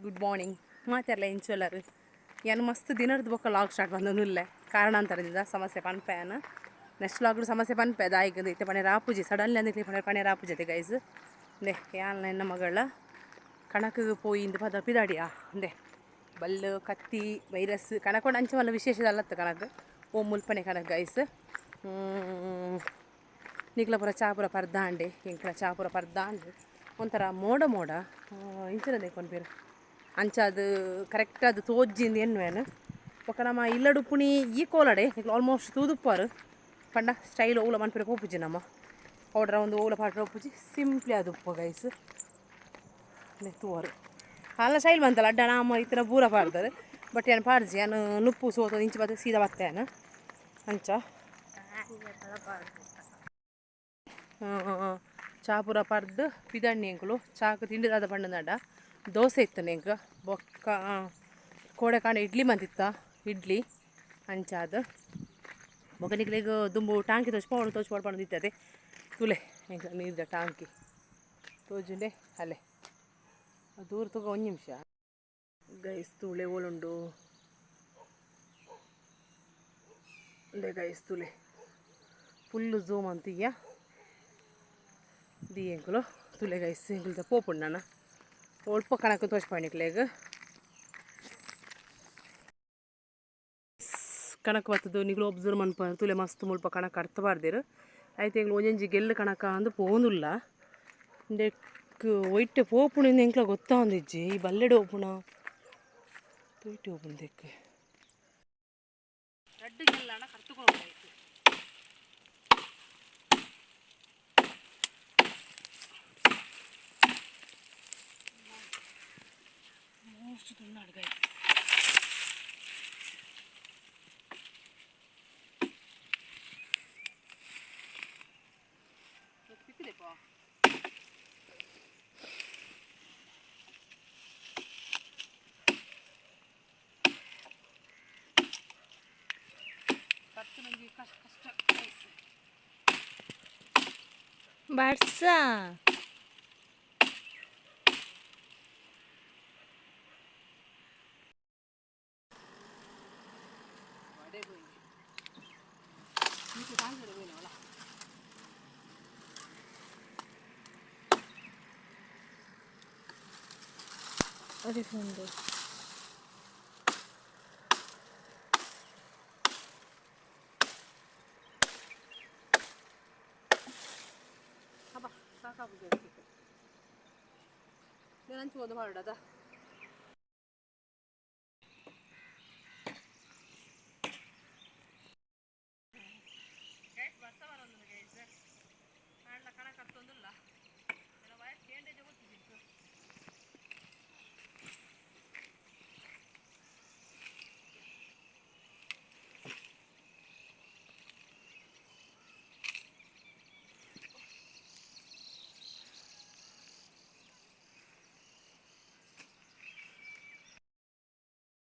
Good morning. ಮಾತೆರ್ಲ ಎಂಚೊಲ್ಲರ್? ಯಾನ್ ಮಸ್ತ್ ದಿನರ್ದ್ ಬೊಕ್ಕ ಲಾಗ್ ಸ್ಟಾರ್ಟ್ ಬಂದೊಂದುಲ್ಲೆ. ಕಾರಣಾಂತರದಿಂದ ಸಮಸ್ಯೆ ಪನ್ಪೆ ಯಾನ್. ನೆಕ್ಸ್ಟ್ ಲಾಗ್ಡ್ ಸಮಸ್ಯೆ ಪನ್ಪೆ ದಾಯಿಗ್ ಇತ್ತೆ ಪಣೆರೆ ಆಪುಜಿ. ಸಡನ್ಲಿ ಅಂದ್ ಪಣೆರೆ ಪಣೆರೆ ಆಪುಜತೆ ಗೈಸ್. ಇಂದೆ ಯಾನ್ಲ ಎನ್ನ ಮಗಳ ಕಣಕ್ಗ್ ಪೋಯಿಂದ್ ಪದ ಪಿದಾಡಿಯ. ಇಂದೆ ಬಲ್ಲ್ ಕತ್ತಿ ವೈರಸ್ ಕಣಕೊಂಡ ಅಂಚ ಮಲ್ಲ ವಿಶೇಷ ಅಲ್ಲತ್ತ ಕಣಕ್. ಓ ಮುಲ್ಪನೆ ಕಣಕ್ ಗೈಸ್. ನಿಕ್ಲ ಪೂರ ಚಾ ಪೂರ ಪರ್ದಾಂಡೆ, ಎಂಕ್ಲ ಚಾ ಪೂರ ಪರ್ದಾಂಡ್. ಒಂಥರ ಮೋಡ ಮೋಡ ಇಂಚಿನ ಪನ್ಪೆರ್ ಅಂಚಾದ್ ಕರೆಕ್ಟ್ ಆದ್ ತೋಜ್ಜಿಂದ್ ಎನ್ನುವೆನ್. ಬೊಕ್ಕ ನಮ ಇಲ್ಲಡ್ ಉಪ್ಪುನಿ ಈ ಕೋಲಡೆ ನಿಕ್ಲು ಆಲ್ಮೋಸ್ಟ್ ತೂದುಪ್ಪರ್. ಪಂಡ ಸ್ಟೈಲ್ ಒವ್ಲ ಮನ್ಪೆರೆ ಪೋಪುಜಿ ನಮ. ಪೌಡರ್ ಒಂದು ಒವ್ಲ ಪಾಡ್ರೆ ಉಪ್ಪುಜಿ, ಸಿಂಪ್ಲಿ ಆದ್ ಉಪ್ಪು ಗೈಸ್. ತೂವರ್ ಅಲ್ಲ ಸ್ಟೈಲ್ ಬಂತಲ್ಲ ಅಡ್ಡ ನಾಮ ಇತ್ತಿನ ಪೂರ ಪಾಡ್ದಾರೆ. ಬಟ್ ಯಾನ್ ಪಾಡ್ಜಿ, ಯಾನ್ ನುಪ್ಪು ಸೋತ ಇಂಚಿ ಬತ್ತ ಸೀದಾ ಬತ್ತೆ ಯಾನ್. ಅಂಚ ಚಾ ಪೂರ ಪರ್ದು ಪಿದಣ್ಣಿ ಎಂಕುಲು ಚಾಕ್ ತಿಂಡಿ ದಾದ ಪಂಡಂದಾಂಡ ದೋಸೆ ಇತ್ತು ಎಂಕ್. ಬೊಕ್ಕ ಕೋಡೆ ಕಾಂಡೆ ಇಡ್ಲಿ ಮಂತಿತ್ತ, ಇಡ್ಲಿ ಅಂಚಾದ್. ಬೊಕ್ಕ ನಿಕ್ಲೆಗ್ ದುಂಬು ಟಾಂಕಿ ತೋಜ್ಪಾವೊಡು ತೋಜ್ಪಾವೊಡು ಪಂಡೊಂದಿತ್ತದೆ. ತೂಲೆ ಎಂಕ್ ನೀರ್ದ ಟಾಂಕಿ ತೋಜುಂಡೆ ಅಲ್ಲೇ ದೂರ ತೂಕ ಒಂಜಿ ನಿಮಿಷ ಗೈಸ್. ತೂಲೆ ಓಲುಂಡು ಉಂದೆ ಗೈಸ್, ತೂಲೆ ಫುಲ್ ಝೂಮ್ ಅಂತೀಯ the ಎಂಕುಲು. ತೂಲೆ ಗೈಸ್, ಎಂಕುಲ್ದ ಪೋಪುಂಡು. ಒಲ್ಪ ಕಣಕ್ ತೋಜ್ಪಾವ್ ನಿಕ್ಲೆಗ್. ಕಣಕ್ ಬತ್ತದು ನಿಗುಲು ಒಬ್ಸರ್ವ್ ಮನ್ಪ ತೂಲೆ, ಮಸ್ತ್ ಮುಲ್ಪ ಕಣಕ್ ಅರ್ಥ ಪಾಡ್ದೆರ್. ಐತೆ ಎಂಕ್ಲು ಒಂಜೊಂಜಿ ಗೆಲ್ಲು ಕಣಕ ಅಂದ್ ಪೋವೊಂದುಲ್ಲ. ಇಂದೆಕ್ ಒಯ್ಟೆ ಪೋಪುಂಡು ಎಂಕ್ಲ ಗೊತ್ತಾವೊಂದಿಜ್ಜಿ. ಈ ಬಲ್ಲೆಡ್ ಪೋಪುಣ ಒಯ್ಟೆ ಪೋಪುಂಡು ದೆಕ್ ರಡ್ಡ್ ಗೆಲ್ಲಾಂಡ ಕರ್ತುಕೊಂಡು ಆಯ್ತು. Most ತುಂಡಾಡ್ guys. ತಿಕ್ಕುದೆಪ್ಪ. ಕರ್ತುನೊಂಜಿ ಕಷ್ಟ ಕಷ್ಟ ಗೈಸ್. ಬರ್ಸ. ವಡೆ ಬೋಯಿ ನೀಕು ತಾಂಜರೆ ಬೋಯಿನವಲ್ಲ. অতি সুন্দর। ಅಬ್ಬಾ ಸಾಕಾಗುದು. ನಾನು ಒಂದು ಹೊರಡದ. ಗೈಸ್, ಬರ್ಸ ಬರೋದು ಗೈಸ್. ಆಂಡ್ಲ ಕಣ ಕರ್ತೊಂದುಲ್ಲ. ವಯಸ್ಸು ಕೇಂದ್ರ ಗೊತ್ತಿದ್ದಿತ್ತು.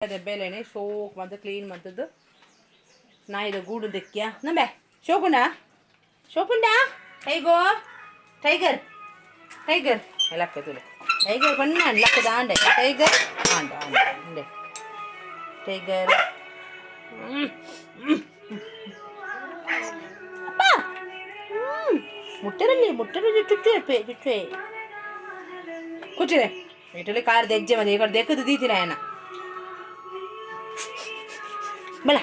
ಅದೇ ಬೇಲೆನೆ ಶೋಕ್ ಮಂತ್ ಕ್ಲೀನ್ ಮಂತದ್ದು ನಾಯಿದ ಗೂಡು ದೆಕ್ಕಿಯ ನಂಬೆ. ಶೋಕುಂಡ ಶೋಕುಂಡ ಟೈಗೋ ಟೈಗರ್ ಟೈಗರ್ ಲಕ್ಕ ತುಲೆ ಟೈಗರ್ ಬಣ್ಣ ಲಕ್ಕದ ಆಂಡೆ ಟೈಗರ್ ಆಂಡ ಆಂಡ ಅಂಡೆ ಟೈಗರ್ ಅಪ್ಪ. ಮುಟ್ಟರಲ್ಲಿ ಮುಟ್ಟರಲ್ಲಿ ಚುಚ್ಚು ಚುಚ್ಚು ಕೂಚಿದೆ. ಇಟಲಿ ಕಾರ್ ದೆಜ್ಜೆ ಮಂದಿ ಈ ಕಡೆ ದೆಕ್ಕದು ದೀತಿನ ಏನ. ಬಲ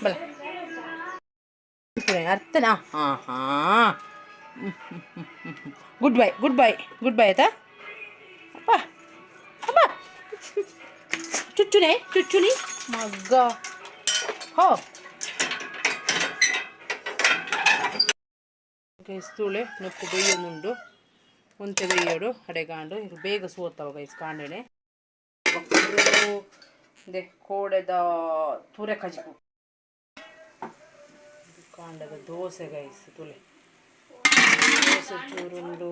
ಬಲ ಅರ್ಥನಾ? ಹಾಂ ಹಾಂ, Good bye, good bye, good bye ಆಯ್ತಾ? ಅಪ್ಪ ಅಪ್ಪ ಚುಚ್ಚುನೆ ಚುಚ್ಚುನಿ ಮಗ್ಗ ಹೋ. ಗೈಸ್, ತೂಳೆ ನುಪ್ಪು ಬೇಯೊಂದುಂಡು. ಒಂತೆ ಬೇಯೋಡು ಅಡೆಗಾಂಡು ಈಗ ಬೇಗ ಸೋತವ ಗೈಸ್ ಕಾಂಡೆನೆ. ಇಂದೆ ಕೋಡೆದ ತೂರೆ ಕಜಿಪು, ಕಾಂಡದ ದೋಸೆ ಗೈಸ್. ತುಲೆ ದೋಸೆ ಚೂರುಂಡು,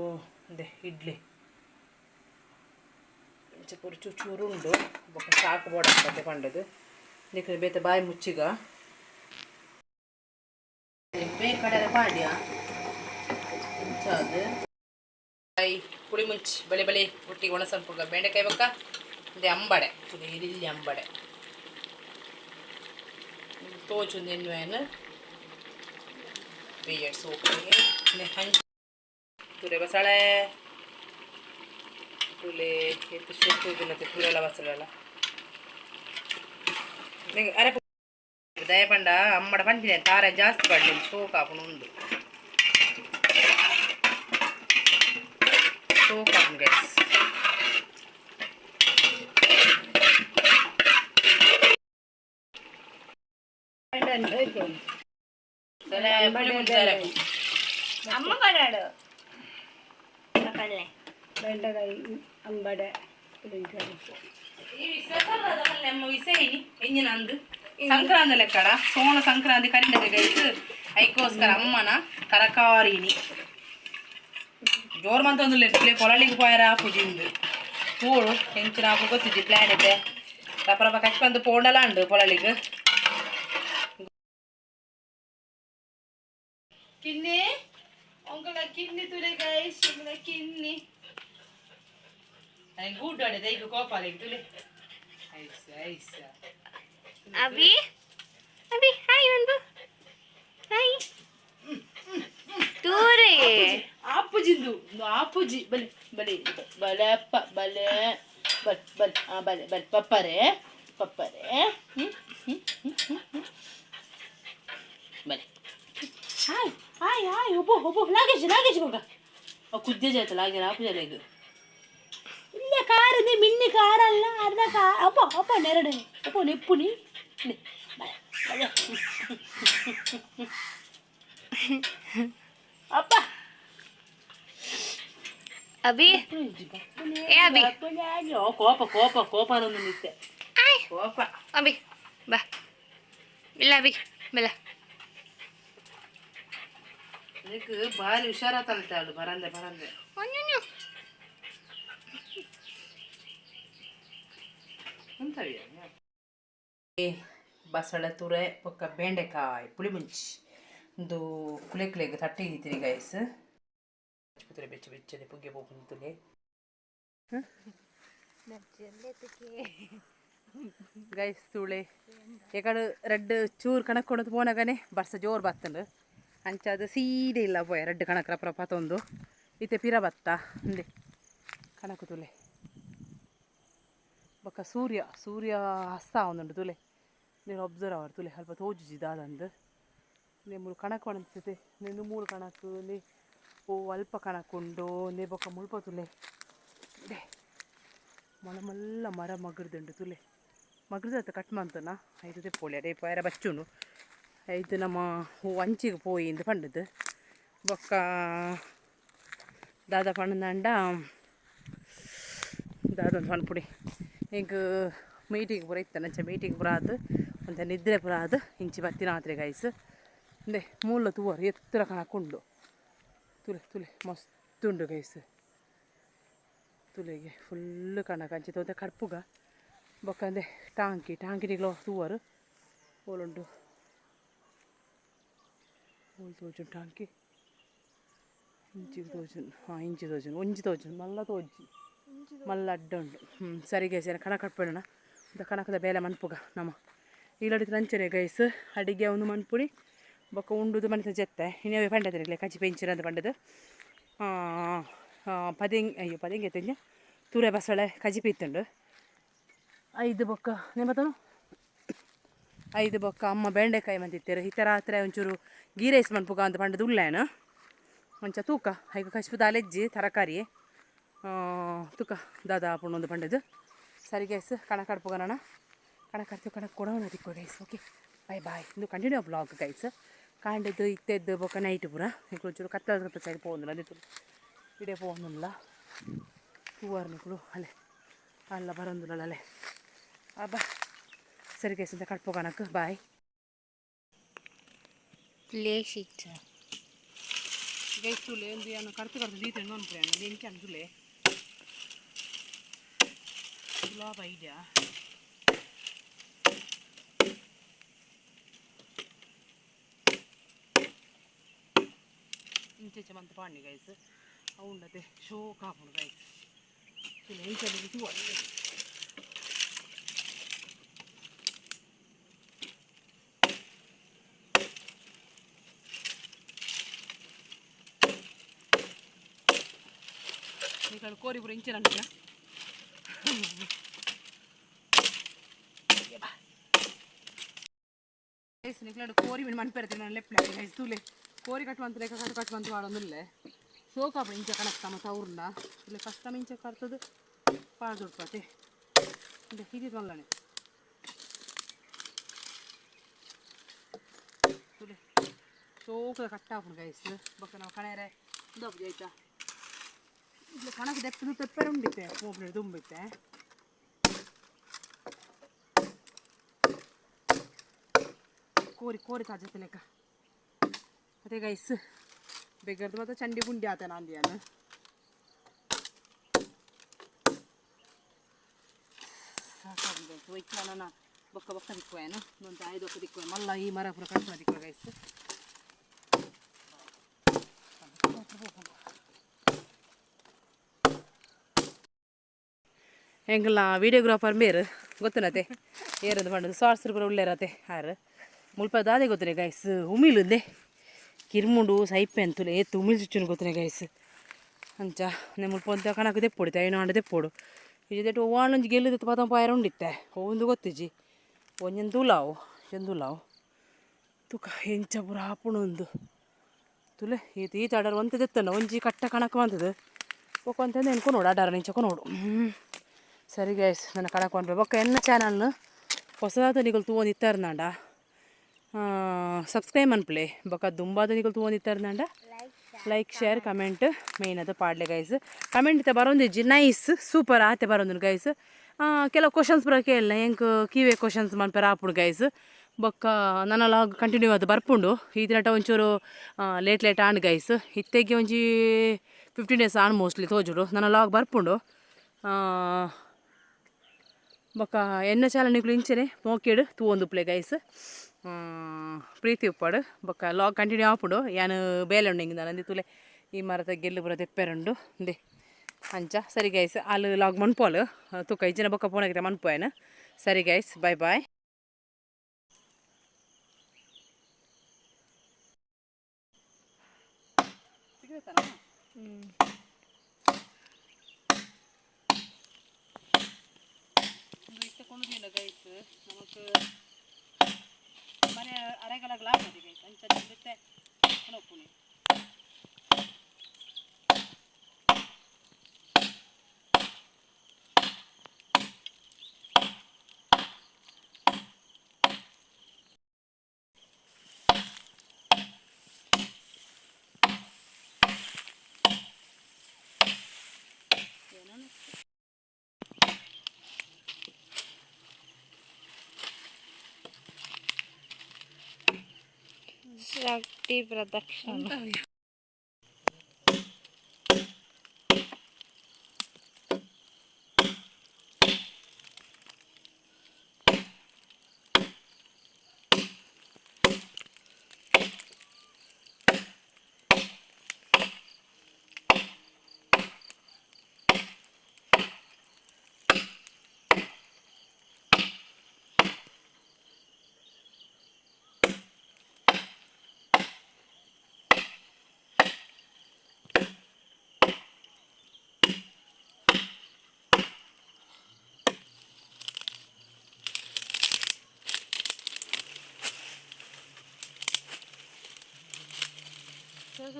ಇಂದೆ ಇಡ್ಲಿ ಇಂಚ ಪೂರ ಚೂರು ಚೂರುಂಡು. ಬೊಕ್ಕ ಸಾಕು ಬೋಡಾಕತೆ ಪಂಡದು ನಿಕ್ಲೆ ಬೇತೆ ಬಾಯಿ ಮುಚ್ಚಿಗ ಬೇರೆ ಕಡೆ ಪಾಡ್ಯ. ಇಂಚಾದ್ ಕಾಯಿ ಪುಳಿ ಮುಂಚಿ ಬಳೆ ಬಳೆ ಒಟ್ಟಿಗೆ ಒಣಸನ್ಪುಗ ಬೆಂಡೆಕಾಯಿ ಬೊಕ್ಕ ಇದೆ ಅಂಬಡೆ ತುಲೆ ಇಲ್ಲಿ ಅಂಬಡೆ ತೋಚುಂದು ಎನ್ನುವೇನು ಬೇಯಡ್ ಸೋಕೆ ಹಂಚ್ ತುರೆ ಬಸಳೆ ತುಲೆ ಎತ್ತು ಸೊಪ್ಪು ತಿನ್ನತ್ತೆ ತುರೆಲ್ಲ ಬಸಳೆಲ್ಲ ಅರೆ ದಯಪಂಡ ಅಮ್ಮಡ ಪಂಚಿನ ತಾರೆ ಜಾಸ್ತಿ ಪಡ್ಲಿ ಶೋಕ್ ಆಪುಂಡು ಉಂದು ಶೋಕ್ ಆಪುಂಡು ಗೈಸ್. ಅಮ್ಮ ಕೊಡಾಡು ಬೆಂಡೆಕಾಯಿ ಅಂಬಡೆ ಎಂಜಿನಂದು ಸಂಕ್ರಾಂತಿ ಲೆಕ್ಕಡ ಸೋಣ ಸಂಕ್ರಾಂತಿ ಕರಿಂಡದೆ ಗೈಸ್. ಐಕೋಸ್ಕರ ಅಮ್ಮನ ತರಕಾರಿನಿ ಜೋರ್ ಮಂತೊಂದು ಲೆಟ್ಲೆ ಪೊಲಳಿಗೆ ಪೋಯರ ಪುಜಿಂದು ತೂಳು ಹೆಂಚಿನ ಹಾಕು ಗೊತ್ತಿದ್ದಿ ಪ್ಲ್ಯಾನ್ ಇದೆ ರಪ ರಪ ಕಚ್ ಬಂದು ಪೋಂಡಲ ಉಂಡು ಪೊಳಲಿಗೆ. ಕಿನ್ನಿ ಉಂಗಳ ಕಿನ್ನಿ ತುಲೆ ಗೈಸ್, ಉಂಗಳ ಕಿನ್ನಿ ಗುಡ್ಡು ಆಡಿದೆ ಈಗ ಕೋಪಾಲಿಗೆ ತುಲೆ ಐಸ ಐಸ. ಅಭಿ, ಅಭಿ, ಹಾಯ್ ಒಂದು ಹಾಯ್ ತೂರಿ. ಆಪುಜಿಂದು ಆಪುಜಿ ಬಲೆ ಬಲೆ ಬಲೆ ಅಪ್ಪ ಬಲೆ ಬಲ್ ಬಲ್ ಆ ಬಲೆ ಬಲ್ ಪಪ್ಪರೆ ಪಪ್ಪರೆ ಹ್ಮ್ ಹ್ಮ್ ಹ್ಮ್ ಹ್ಮ್ ಬಲೆ ಹಾಯ್ ಹಾಯ್ ಹಾಯ್ ಒಬ್ಬ ಒಬ್ಬ ಲಾಗೇಜ್ ಲಾಗೇಜ್ ಮಗ ಕುದ್ದೆ ಜಾಯ್ತು ಲಾಗೇಜ್ ಆಪುಜ ಲೇಗ್ ಇಲ್ಲ ಕಾರ್ ಇದೆ ಮಿನ್ನಿ ಕಾರಲ್ಲ ಅರ್ಧ ಕಾ ಅಪ್ಪ ಅಪ್ಪ ನೆರಡು ಅಪ್ಪ ನೆಪ್ಪುನಿ ಬಲೆ ಬಲೆ ಅಪ್ಪ. ಅಭಿ, ಏ ಅಭಿ. ಕೋಪ ಕೋಪ ಕೋಪ ಅನ್ನೊಂದು ನಿತ್ಯ ಹಾಯ್. ಕೋಪ. ಅಭಿ ಬಾ ಇಲ್ಲ ಅಭಿ ಬಲ್ಲ. ಅದಕ್ಕೆ ಭಾರಿ ಹುಷಾರಾತಲ್ತಾಳು ಬರಂದೆ ಬರಂದೆ. ಅಯ್ಯೋ. ಎಂತವ್ಯ ಬಸಳೆ ತುರೆ ಬೊಕ್ಕ ಬೆಂಡೆಕಾಯಿ ಪುಳಿ ಮುಂಚಿ ಒಂದು ಕುಲೆ ಕುಲೆಗೆ ತಟ್ಟಿ ಇದ್ದೀರಿ ಗೈಸ್. ತುಲೆ ಬೆಚ್ಚ ಬೆಚ್ಚನೆ ಪುಗ್ಗೆ ಪೋಪುಂಡು ತುಲೆ ಗೈಸ್. ತುಳೆ ಎಕಡು ರೆಡ್ ಚೂರು ಕಣಕ್ ಕೊಡೋದು ಪೋನಗನೆ ಬರ್ಸ ಜೋರು ಬತ್ತಂಡು. ಅಂಚಾದ ಸೀದೆ ಇಲ್ಲ ಪೋಯ ರೆಡ್ ಕಣಕ್ ರಪ್ರ ಪತೊಂದು ಇತ್ತೆ ಪಿರ ಬತ್ತ ಅಂದೆ ಕಣಕು ತುಲೆ. ಬೊಕ್ಕ ಸೂರ್ಯ ಸೂರ್ಯ ಹಸ್ತ ಒಂದುಂಡು ತುಲೆ. ನೀನು ಒಬ್ಸರ್ವ್ ಅವರ್ ತುಲೆ ಅಲ್ಪ ತೋಜುಜಿ ದಾದಂದು. ನೇ ಮೂಲು ಕಣಕ್ ಪಣಂತತೆ ನೆಂದು ಮೂಲು ಕಣಕ್ ನೇ ಓ ಅಲ್ಪ ಕಣಕ್ ಉಂಡು ನೇ ಬೊಕ್ಕ ಮುಲ್ಪ ತುಲೆ ಡೆ ಮಲ್ಲ ಮಲ್ಲ ಮರ ಮಗ್ರದುಂಡು ತುಲೆ. ಮಗ್ರದ ಕಟ್ ಮಂತನ ಐದು ಪೋಲಿ ಅಡೇ ಪೋಯರ ಬಚ್ಚುಂಡು. ಐದು ನಮ್ಮ ಹೂ ಅಂಚಿಗೆ ಪೋಯಿ ಇಂದು ಪಂಡದು. ಬೊಕ್ಕ ದಾದ ಪಂಡಂಡ ದಾದ ಪನ್ಪುಡಿ ಎಂಕ್ ಮೀಟಿಂಗ್ ಪೂರ ಇತ್ತ ನಂಚ ಮೀಟಿಂಗ್ ಪೂರ ಆತು ಒಂತೆ ನಿದ್ರೆ ಪೂರ ಆತು ಇಂಚಿ ಬತ್ತಿನ ಆತ್ರೆ ಗೈಸ್. ಇಂದೆ ಮೂಲ ತೂವರ್ ಎತ್ತರ ಕಣಕ್ ಉಂಡು ತುಲೆ ತುಲೆ ಮಸ್ತ್ ಉಂಡು ಗೈಸ್. ತುಲೆಗೆ ಫುಲ್ ಕಣಕ್ ಅಂಚೆ ತೋತೆ ಕಡ್ಪುಗ. ಬೊಕ್ಕ ಅಂದೆ ಟಾಂಕಿ ಟಾಂಕಿನಿಗ್ಲೋ ತೂವರು ಓಲುಂಡು ಓಲ್ ತೋಜುಂಡು ಟಾಂಕಿ ಇಂಚಿಗೆ ತೋಜುಂಡು. ಹಾಂ, ಇಂಚಿ ತೋಜುಂಡು, ಒಂಜಿ ತೋಜುಂಡು, ಮಲ್ಲ ತೋಜಿ ಮಲ್ಲ ಅಡ್ಡ ಉಂಡು. ಹ್ಞೂ ಸರಿ ಗೈಸ್, ಏನ ಕಣಕ್ ಕಟ್ಬೇಡಣ ಕಣಕದ ಬೇಲೆ ಮನ್ಪುಗ ನಮ್ಮ ಇಲ್ಲಡಿತ ನಂಚನೆ ಗೈಸ್. ಅಡಿಗೆ ಒಂದು ಮನ್ಪುಡಿ ಬೊಕ್ಕ ಉಂಡುದು ಮನೆತ ಜೆತ್ತೆ ಇನ್ನೇ ಪಂಡದಿರಲಿ ಕಜ್ಜಿ ಪೆಂಚಿನ ಅಂತ ಪಂಡದು ಪದೆಂಗ್ ಅಯ್ಯೋ ಪದೆಂಗೆ ತೆಂಜ ತುರೆ ಬಸಳೆ ಕಜಿಪಿ ಇತ್ತುಂಡು. ಐದು ಬೊಕ್ಕ ನೇಮತನು ಐದು ಬೊಕ್ಕ ಅಮ್ಮ ಬೆಂಡೆಕಾಯಿ ಮಂತಿತ್ತೇರು. ಇತ್ತ ರಾತ್ರಿ ಒಂಚೂರು ಗೀ ರೈಸ್ ಮನ್ಪುಗ ಅಂತ ಪಂಡದು ಉಳ್ಳೇನು ಒಂಚ ತೂಕ ಐಕ ಕಶ್ಪು ದಾಲೆಜ್ಜಿ ತರಕಾರಿ ತೂಕ ದಾದಾ ಪುಣ್ಣೊಂದು ಪಂಡದು. ಸರಿ ಗೈಸ್, ಕಣ ಕಡ್ಪುಗ ನಾನು ಕಣ ಕಡ್ತು ಕಣ ಕೊಡೋಣ ತಿಕ್ಕೋ ಗೈಸ್. Okay, bye bye. ಇಂದು ಕಂಟಿನ್ಯೂ ಬ್ಲಾಗ್ ಗೈಸ್. ಕಾಂಡದ್ದು ಇತ್ತೆದ್ದು ಬೊಕ್ಕ ನೈಟ್ ಪೂರ ನಿಕ್ಲು ಒಂಚೂರು ಕತ್ತಲ ಕತ್ತಲ ಸೈಡ್ ಪೋವೊಂದಿಲ್ಲ ನಿಕ್ಲು ಇಡೇ ಪೋವೊಂದಿಲ್ಲ ತೂವಾರ್ ನಿಕ್ಲು ಅಲ್ಲೇ ಅಲ್ಲ ಬರಂದಿಲ್ಲ ಅಲ್ಲೇ ಅಬ್ಬಾ. ಸರಿ ಗೈಸ್ ಅಂತ ಕಡ್ಪುಗಣಕ್ಕೆ ಬಾಯ್. ಪ್ಲೇಸ್ ಇತ್ತು. ಗೈಸ್ ತುಲೆ ಒಂದು ಏನು ಕಡ್ತು ಕಡ್ತು ದೀತೆ ಅನ್ಪುಡು ಎಂಕೆ ತುಲೆ ಗುಲಾಬ್ ಐಡಿಯಾ ಇಂಚೆಚ್ಚ ಮಂತ ಪಾಂಡಿ ಗೈಸ್. ಅವು ಉಂಡತೆ ಶೋಕ್ ಆಪುಂಡು ಗೈಸ್. ತುಲೆ ಇಂಚ ತೂವ. ಕೋರಿ ಪೂರ ಇಂಚಿನ ಅಂಟಿನ. ಗೈಸ್, ನಿಕ್ಲಡು ಕೋರಿ ಮೀನು ಮನ್ಪೆರತೆ ನಾನು ಲೆಪ್ಲೆ ಗೈಸ್. ತೂಲೆ, ಕೋರಿ ಕಟ್ಟುವಂತ ಲೆಕ್ಕ ಕಟ್ಟು ಕಟ್ಟುವಂತ ವಾಡೊಂದುಲ್ಲೆ. ಶೋಕಾಪುಂಡು ಇಂಚ ಕಣಕ್ ತಮ್ಮ ತೌರ್ಲ ಇಲ್ಲ ಕಷ್ಟ ಇಂಚ ಕರ್ತದು ಪಾಡ್ ದುಡ್ಪಾತೆ ಹಿದಿ ತೊಲ್ಲನೆ. ತೂಲೆ, ಶೋಕದ ಕಟ್ಟಾಪುಂಡು ಗೈಸ್. ಬೊಕ್ಕ ನಾವು ಕಣೆರೆ ಉಂದೋಪುಜಿ ಆಯ್ತಾ. ಇದ್ಲ ಕಣಕ್ ದೆಪ್ಪದು ತೆಪ್ಪರೆ ಉಂಡಿತ್ತೆ ಪೋಪುನ ತುಂಬಿತ್ತೆ. ಕೋರಿ ಕೋರಿ ತಾಜತ್ತೆ ಲೆಕ್ಕ ಅದೇ ಗೈಸ್. ಬೇಗರ್ದು ಮತ್ತೆ ಚಂಡಿ ಪುಂಡಿ ಆತ ನಾಂದಿಯಾನ ಸಾಕಾಗುದು ಗೈಸ್. ಒಯ್ಕ್ಲ ನನ್ನ ಬೊಕ್ಕ ಬೊಕ್ಕ ದಿಕ್ಕುವೇನು ಒಂದು ಐದು ಒಕ್ಕ ದಿಕ್ಕುವೆ ಮಲ್ಲ ಈ ಮರ ಪೂರ ಕಟ್ ದಿಕ್ಕುವೆ ಗೈಸ್. ಎಂಕಲ್ನ ವೀಡಿಯೋಗ್ರಾಫರ್ ಮೇರ್ ಗೊತ್ತನತೆ ಏರಂದು ಪಂಡದು ಸಾರ್ಸ್ರು ಪೂರ ಉಳ್ಳೇರತೆ ಆರು ಮುಲ್ಪ ದಾದೆ ಗೊತ್ತನೆ ಗೈಸ್. ಉಮಿಲುಂದೆ ಕಿರ್ಮುಂಡು ಸೈಪೆ ಅಂತುಲೆ ಏತ್ ಉಮಿಲ್ ಚುಚ್ಚುನು ಗೊತ್ತನೆ ಗೈಸ್. ಅಂಚ ನೆ ಮುಲ್ಪ ಒಂತೆ ಕಣಕ್ ದೆಪ್ಪೊಡು, ಐನು ಆಂಡ ದೆಪ್ಪೊಡು. ಇಜೆಟ್ ಒವ್ವಾಂಡೊಂಜಿ ಗೆಲ್ಲುದಿತ್ತು ಪತೊಂದು ಪಾಯರ ಉಂಡಿತ್ತೆ ಒಂದು ಗೊತ್ತಿಜ್ಜಿ. ಒಂಜೊಂದು ತೂಲಾವು ಒಂಜೊಂದು ತುಕ ಎಂಚ ಪೂರ ಆಪುಂಡು ತುಲೆ. ಈತ ಈತ ಅಡರ್ ಒಂತೆ ದೆತ್ತನ ಒಂಜಿ ಕಟ್ಟ ಕಣಕ್ ಬಂತದು ಬೊಕ್ಕ ಒಂತೆ ಎನ್ಕೊ ನೋಡು ಅಡಾರ ನಿಂಚಕ ನೋಡು. ಸರಿ ಗೈಸ್, ನನ್ನ ಕಣಕ್ ಪನ್ಪೆ. ಬೊಕ್ಕ ಎನ್ನ ಚಾನಲ್ನ ಹೊಸದಾದ ನಿಕುಲು ತೂವೊಂದು ಇತ್ತಾರ್ನಾಂಡ ಸಬ್ಸ್ಕ್ರೈಬ್ ಮನ್ಪುಲೆ. ಬೊಕ್ಕ ದುಂಬಾದ ನಿಕುಲು ತೂವೊಂದು ಇತ್ತಾರ್ನಾಂಡ ಲೈಕ್, ಶೇರ್, ಕಮೆಂಟ್ ಮೇನ್ ಅದು ಪಾಡ್ಲೆ ಗೈಸ್. ಕಮೆಂಟ್ ಇತ್ತೆ ಬರೋಂದಿಜ್ಜಿ. ನೈಸ್, ಸೂಪರ್ ಆತೆ ಬರೋಂದುಂಡು ಗೈಸ್. ಕೆಲವು ಕ್ವಶನ್ಸ್ ಪೂರ ಕೇಳ್ ಎಂಕ್ ಕೀವೆ ಕ್ವಶನ್ಸ್ ಮನ್ಪೆರ ಆಪುಂಡು ಗೈಸ್. ಬೊಕ್ಕ ನನ ಲಾಗ್ ಕಂಟಿನ್ಯೂ ಅದು ಬರ್ಪುಂಡು. ಈ ದಿನಟ ಒಂಚೂರು ಲೇಟ್ ಲೇಟ್ ಆಂಡ್ ಗೈಸ್. ಇತ್ತೆಗೆ ಒಂಜಿ 15 ಡೇಸ್ ಆಂಡ್ ಮೋಸ್ಟ್ಲಿ ತೋಜುಡು. ನನ್ನ ಲಾಗ್ ಬರ್ಪುಂಡು. ಬೊಕ್ಕ ಎನ್ನ ಚಾನಲ್ ನಿಕುಲು ಇಂಚೆನೆ ಮೋಕೆಡ್ ತೂವೊಂದುಪ್ಪುಲೆ ಗೈಸ್. ಪ್ರೀತಿ ಉಪ್ಪಡು. ಬೊಕ್ಕ ಲಾಗ್ ಕಂಟಿನ್ಯೂ ಆಪುಂಡು. ಯಾನ್ ಬೇಲೆ ಉಂಡು ಇಂಗ್ ದಾಲ ತುಲೆ. ಈ ಮರತ ಗೆಲ್ಲು ಪೂರ ತೆಪ್ಪೆರುಂಡು ಇಂದೆ ಅಂಚ. ಸರಿ ಗೈಸ್, ಆಲ್ ಲಾಗ್ ಮನ್ಪೋಲು ತುಕ ಇಜ್ಜಿನ ಬೊಕ್ಕ ಪೋಣಗಿತ ಮನ್ಪುವೇನು. ಸರಿ ಗೈಸ್, ಬಾಯ್ ಬಾಯ್. ಇತ್ತೆ ಕೊಂಡುದಿಲ್ಲ ಗೈಸ್. ನಮಕ್ ಮನೆ ಅರೆಗಲಗ್ಲ ಆಪುಜಿ ಗೈಸ್. ಅಂಚ ಇತ್ತೆ ಕೊನೊಪುನಿ. ಶಕ್ತಿ ಪ್ರದಕ್ಷಿಣೆ.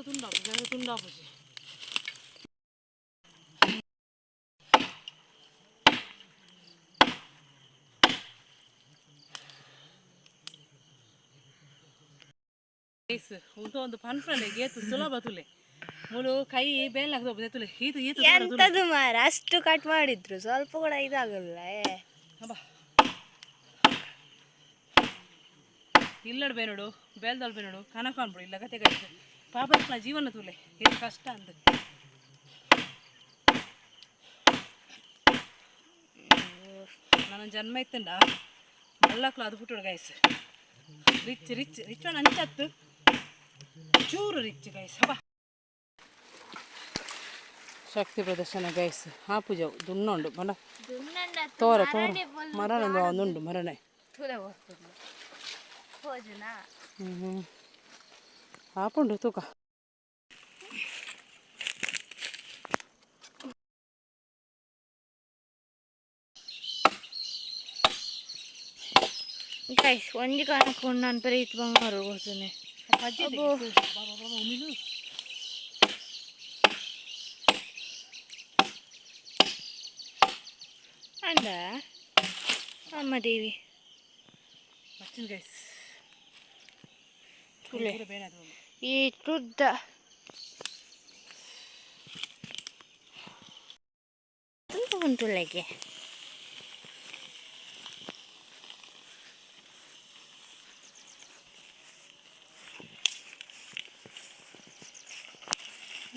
ತುಂಡಾಪುಜಿ, ಬೇಗ ತುಂಡಾಪುಜಿ. ಉಂತು ಒಂದು ಪನ್ಪನೆ ಗೇತು ಸುಲಭ ತುಲೆ. ಮುಲು ಕೈ ಬೇಲಾಗ್ತದೆ ತುಲೆ ಈತು ಈತು. ಎಂತದು ಮಾರ, ಅಷ್ಟು ಕಟ್ ಮಾಡಿದ್ರು ಸ್ವಲ್ಪ ಕೂಡ ಇದಾಗಲ್ಲ. ಅಬ್ಬಾ, ಇಲ್ಲಡ್ ಬೇನೋಡು ಬೇಲ್ದಲ್ ಬೇನೋಡು ಕನಕ ಅನ್ಬಿಡು ಇಲ್ಲ ಕತೆ ಗೈಸ್. ಪಾಪನ ಜೀವನ ತುಲೆ, ಇದು ಕಷ್ಟ ಅಂದ. ನನ್ನ ಜನ್ಮ ಇತ್ತಂಡ ಮಲ್ಲಕ್ಲು ಅದು ಪುಟ್ಟೋಡು ಗೈಸ್. ರಿಚ್ ರಿಚ್ ರಿಚ್ ಅಂಚತ್ತು ಚೂರು ರಿಚ್ ಗೈಸ್. ಹಬ್ಬ ಶಕ್ತಿ ಪ್ರದರ್ಶನ ಗೈಸ್. ಆ ಪೂಜೆ ದುಣ್ಣುಂಡು ಬಂಡ ತೋರ ತೋರ ಮರಣ ಒಂದುಂಡು ಮರಣೆ. ಹ್ಞೂ ಆಪುಂಡು ತೂಕ. ಗೈಸ್ ಒಂಜಿ ಕಾಣಕೊಂಡು ನಾನು ಪರಿ ಇತ್ತು ಬಂಗಾರ ಹೋಗ್ತಾನೆ. ಅಬ್ಬೋ. ಅಂದ ಅಮ್ಮ ದೇವಿ. ಬಚ್ಚಿನ ಗೈಸ್. ತುಲೆ. ಬೇಡ ಅದು. ಈ ತುದ್ದ ತುಲೆಗೆ.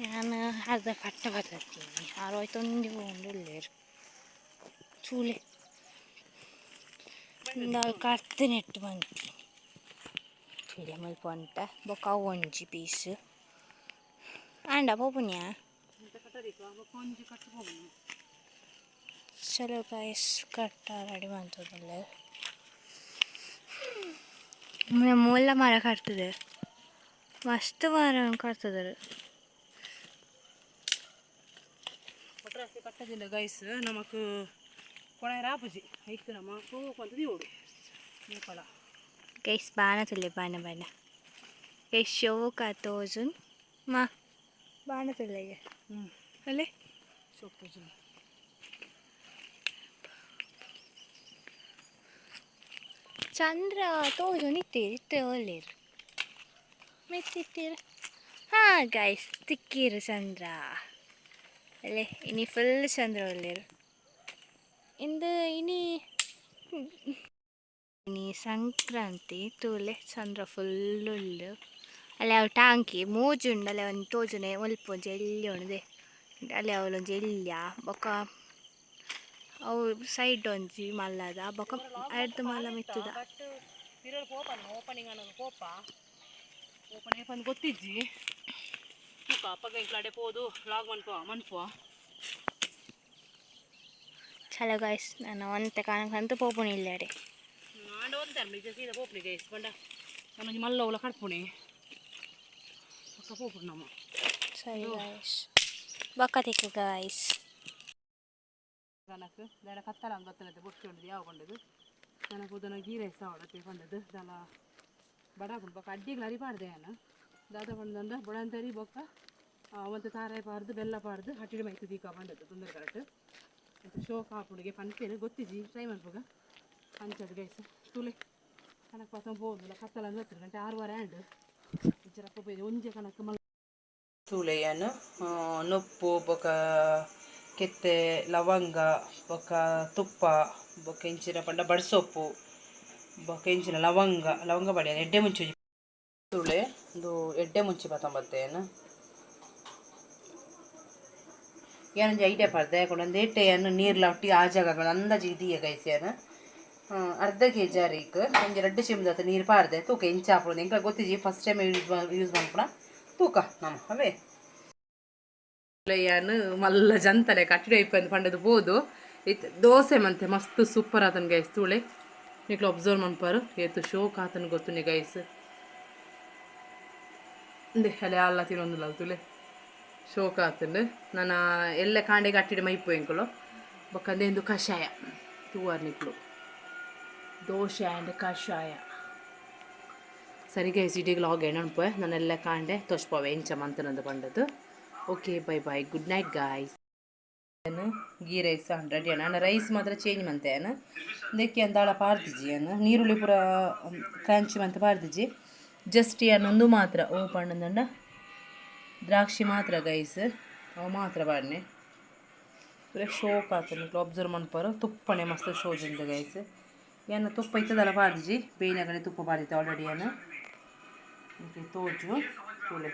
ನಾನು ಅರ್ಧ ಕಟ್ಟ ಬರ್ತತೀನಿ ಆರೋಯ್ತೊಂದು ಉಳ್ಳೇರು ಚೂಲೆ ಕರ್ತು ನೆಟ್ಟು ಬಂತೀನಿ ಚೂಲೆ ಮುಲ್ಪ ಉಂಟ ಬೊಕ್ಕ ಅವು ಒಂಜಿ ಪೀಸ್ ಆಂಡ ಪೋಪುನ್ಯಾ. ಚಲೋ ಗೈಸ್, ಕಟ್ಟ ರೆಡಿ ಮಂತದಲ್ಲ. ಮೂಲ ಮರ ಕಟ್ತದೆ, ಮಸ್ತ್ ಮರ ಕಟ್ತದರು. ಒಟ್ರಾಸಿ ಕಟ್ಟದಿಂದ ಗೈಸ್ ನಮಕ್ ಕೊಣೆ ರಾಪುಜಿ ಐಕ್ ನಮ್ಮ ಪೋಪಂತದಿ ಓಡು ಮೂಪಲ. ಗೈಸ್ ಬಾಣ ತುಲ್ಲೆ ಬಾಣ ಬಾಣ ಗೈಸ್, ಶೋಕ ತೋಜುನ್ ಮಾ ಬಾಣ ತುಲ್ಲೆಗೆ. ಹ್ಞೂ. ಅಲ್ಲೇ. ಶೋಕ್ ತೋಜುನ್. ಚಂದ್ರ ತೋಜುನ್ ಇತ್ತೀರಿ ಇತ್ತೆ ಒಳ್ಳೇರು ಮೆತ್ತಿತ್ತೀರ. ಹಾಂ ಗೈಸ್, ತಿಕ್ಕೀರು ಚಂದ್ರ ಅಲ್ಲೇ. ಇನಿ ಫುಲ್ ಚಂದ್ರ ಒಳ್ಳೇರು ಇಂದು. ಇನಿ ಇನಿ ಸಂಕ್ರಾಂತಿ. ತೂಲೆ ಚಂದ್ರ ಫುಲ್ ಉಲ್ಲು ಅಲ್ಲೇ. ಅವು ಟಾಂಕಿ ಮೂಜುಂಡು ಅಲ್ಲೇ. ಒಂದು ತೋಜುನೆ ಒಲ್ಪ ಒಂಜಿ ಎಲ್ಯ ಉಂಡುದೆ ಅಲ್ಲೇ. ಅವಳೊಂಜಿ ಎಲ್ಯ ಬೊಕ್ಕ ಅವು ಸೈಡ್ ಒಂಜಿ ಮಲ್ಲದ ಬೊಕ್ಕ ಅರ್ಧ ಮಲ್ಲ ಮಿತ್ತದ. ಬಟ್ ಪಿರಲ್ ಪೋಪನ್ ಓಪನಿಂಗ್ ಅನ್ನೋದು ಪೋಪ ಓಪನ್ ಏಪಂದು ಗೊತ್ತಿಜ್ಜಿ. ತೂಕ ಅಪ್ಪಗ ಇಂಕ್ಲಾಡೆ ಪೋದು ಲಾಗ್ ಮನ್ಪುವ ಮನ್ಪುವ. ಚಲೋ ಗಾಯ್ಸ್, ನಾನು ಒಂತೆ ಕಾಣಕ್ಕಂತೂ ಪೋಪುನಿ ಇಲ್ಲಾಡೆ. ಆಂಡ ಒಂತೆ ನಿಜ ಸೀದಾ ಪೋಪುನಿ ಗೈಸ್. ಬಂಡ ನಮ್ಮೊಂಜಿ ಮಲ್ಲ ಉಲ ಕಡ್ಪುಣಿ ಪಕ್ಕ ಪೋಪುಡು ನಮ್ಮ. ಸರಿ ಗಾಯ್ಸ್, ಬೊಕ್ಕ ತಿಕ್ಕು ಗಾಯ್ಸ್. ನನಕ್ ದಾದ ಕತ್ತಲ ಬತ್ತನತೆ ಬೊಟ್ಟಿ ಉಂಡು ಯಾವ ಪಂಡದು ನನಗೆ ಉದನ ಗೀ ರೈಸ್ ಆವಡತೆ ಪಂಡದು ದಾಲ ಬಡ ಬೊಕ್ಕ ಅಡ್ಡಿಗ್ಲ ಅರಿ ಪಾಡ್ದೆ ಯಾನ. ದಾದ ಪಂಡಂದ ಬೊಡಂತರಿ ಬೊಕ್ಕ ಒಂತೆ ತಾರಾಯಿ ಪಾರ್ದು ಬೆಲ್ಲ ಪಾರ್ದು ಹಟ್ಟಿಡಿ ಮೈತು ದೀಕ ಪಂಡದು ತೊಂದರೆ ಕರೆಕ್ಟ್ ಮತ್ತು ಶೋಕ್ ಆಪುಂಡುಗೆ ಪನ್ಪೇನು ಗೊತ್ತಿಜ್ಜಿ. Try ಮನ್ಪುಗ ಅಂಚದು guys. ತುಲೆ ಕಣಕ್ ಪಾತ ಪೋದುಲ ಕತ್ತಲ ಅಂದ್ ಬತ್ತುಂಡು ಗಂಟೆ 6:15 ಆಂಡ್ ಇಂಚರಪ್ಪ ಪೋಯ್ದೆ ಒಂಜೆ ಕಣಕ್ ಮಲ್ ತುಲೆಯನ್ ನುಪ್ಪು ಬೊಕ ಕೆತ್ತೆ ಲವಂಗ ಬೊಕ ತುಪ್ಪ ಬೊಕ ಇಂಚಿನ ಪಂಡ ಬಡ್ಸೊಪ್ಪು ಬೊಕ ಇಂಚಿನ ಲವಂಗ ಲವಂಗ ಬಡಿಯ ಎಡ್ಡೆ ಮುಂಚಿ ತುಳೆ ಒಂದು ಎಡ್ಡೆ ಮುಂಚಿ ಪತ್ತೊಂಬತ್ತೇನು ಏನೊಂಜಿ ಐಡಿಯಾ ಪಾಡ್ದೆ ಕೊಂಡೊಂದು ಏಟೆಯನ್ನು ನೀರ್ಲ ಒಟ್ಟಿ ಆ ಜಾಗ ಅಂದಾಜಿ ಇದೀಯ ಗೈಸಿಯನ್. ಅರ್ಧ ಕೆ ಜಿ ಅರಿಕ್ ಒಂಜಿ ರಡ್ಡು ಚಿಮ್ದತ್ತ ನೀರು ಪಾಡ್ದೆ. ತೂಕ ಇಂಚ ಆಪುಂಡು ಎಂಕ್ಲ ಗೊತ್ತಿಜ್ಜಿ. ಫಸ್ಟ್ ಟೈಮ್ ಯೂಸ್ ಯೂಸ್ ಮನ್ಪುನ. ತೂಕ ನಮ ಅವೇ ಯಾನ್ ಮಲ್ಲ ಜಂತಲೆ ಕಟ್ಟಿಡ ಇಪ್ಪಂದು ಪಂಡದು ಪೋದು ಇತ್ ದೋಸೆ ಮಂತೆ ಮಸ್ತ್ ಸೂಪರ್ ಆತನ್ ಗೈಸ್. ತೂಳೆ ನಿಕ್ಲು ಅಬ್ಸರ್ವ್ ಮನ್ಪಾರು ಏತು ಶೋಕ್ ಆತನ್ ಗೊತ್ತುನಿ ಗೈಸ್. ಇಂದೆ ಅಲೆ ಅಲ್ಲ ತಿನ್ನೊಂದುಲ್ಲ ತುಲೆ ಶೋಕ್ ಆತಂಡು. ನನ್ನ ಎಲ್ಲ ಕಾಂಡೆಗೆ ಅಟ್ಟಿಡ ಮೈಪು ಎಂಕುಲು ಬೊಕ್ಕಂದೆ ಇಂದು ಕಷಾಯ ತೂವಾರ್ ನಿಕ್ಲು. ದೋಸೆ ಆ್ಯಂಡ್ ಕಷಾಯ. ಸರಿ ಗೈಸ್, ಇಡೀ ಲಾಗ್ ಎಣ್ಣೆ ನಾನೆಲ್ಲ ಕಾಂಡೆ ತೋಚ್ಪವೆ ಎಂಚ ಮಂತನಂದು ಪಂಡದು. Okay, bye bye, good night guys. Ghee rice ready ಅಣ್ಣ. ರೈಸ್ ಮಾತ್ರ ಚೇಂಜ್ ಮಂತೆ ಇದಕ್ಕೆ ಅಂದಾಳ ಪಾರ್ದಿಜಿ ಅನ್ನ ನೀರುಳ್ಳಿ ಪೂರ ಕ್ರಂಚಿ ಮಂತ ಪಾರ್ದಿಜಿ. ಜಸ್ಟ್ ಒಂದು ಮಾತ್ರ ಓ ಪಂಡಂದಂಡ ದ್ರಾಕ್ಷಿ ಮಾತ್ರ ಗೈಸ್, ಅವು ಮಾತ್ರ ಬಾಡ್ನೆ. ಪೂರ ಶೋಕ್ ಆತನ ಅಬ್ಸರ್ವ್ ಮನ್ಪಾರು. ತುಪ್ಪಣೆ ಮಸ್ತ್ ಶೋಜುಂಡು ಗೈಸ್. ಏನ ತುಪ್ಪ ಇತ್ತದಲ್ಲ ಪಾರ್ದಿಜಿ. ಬೇಯಿನ ಕಡೆ ತುಪ್ಪ ಪಾರ್ದಿತ್ತು ಆಲ್ರೆಡಿ. ಏನು ತೋಜು ತೂಲೆ.